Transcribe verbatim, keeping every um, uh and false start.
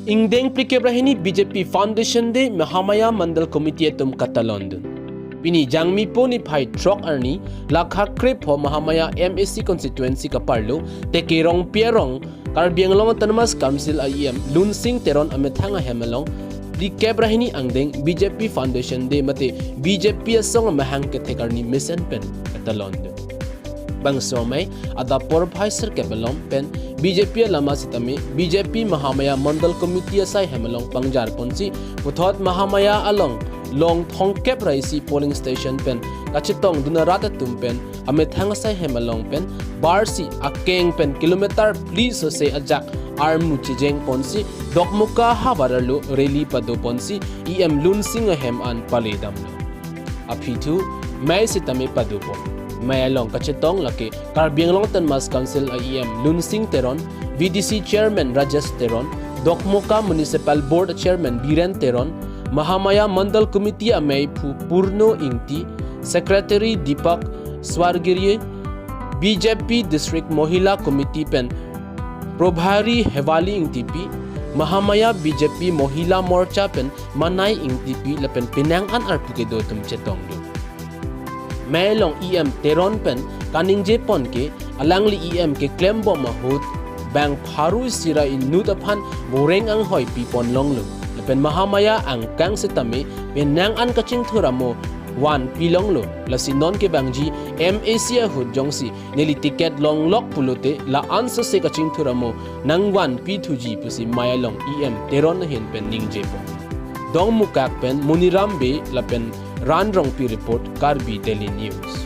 Ingdeng phlikep ra hini B J P Foundation Day Mahamaya Mandal Committee atum katalon dun. Pini Jangmipo niphai throk arni, lakha krepho Mahamaya M A C constituency kaparlo, Teke Rongpi arong, Karbi Anglong Autonomous Council a E M Lunsing Teron amethang ahem along, phlikep ra hini angdeng B J P Foundation Day mate B J P asong amahang kethek arni mesen pen katalon dun. Bangso amei adap porphai sirkep along pen B J P alama sitame B J P Mahamaya Mandal Committee asai hem along pangjar ponsi puthot Mahamaya along long thomkep ra isi polling station pen kachetong dun arat atum pen amethang asai hem along pen barsi akeng pen kilometer phli sose ajak armu chejeng ponsi Dokmoka havar arlo rally pado ponsi E M Lunsing ahem an pale damlo. Aphi thu mei sitame pado pon. Mei along kachetong lake Karbi Anglong Autonomous Council a E M Lunsing Teron, V D C Chairman Rajesh Teron, Dokmoka Municipal Board Chairman Biren Teron, Mahamaya Mandal Committee ameiphu Purno Ingti, Secretary Deepak Swargiri, B J P District Mohila Committee pen Probhari Hewali Ingtipi, Mahamaya B J P Mohila Morcha pen Manai Ingtipi lapen penang an arpu kedo atum chetong dun. Mei along E M Teron pen kaningje pon ke alangli E M keklem bom ahut bang pharo isi ra inut aphan boreng anghoi pi pon longlo. Lapen Mahamaya angkang sitame penang an kachingthur amo vanpi longlo. Lasi non kevangji M A C ahut jongsi neli ticket longlok pulote la-an sose kachingthur amo nangvanpi thuji pusi mei along E M Teron ahin pen ningje pon. Dongmukak pen Muniram Bey lapen Ran Rongpi report, Karbi Daily News.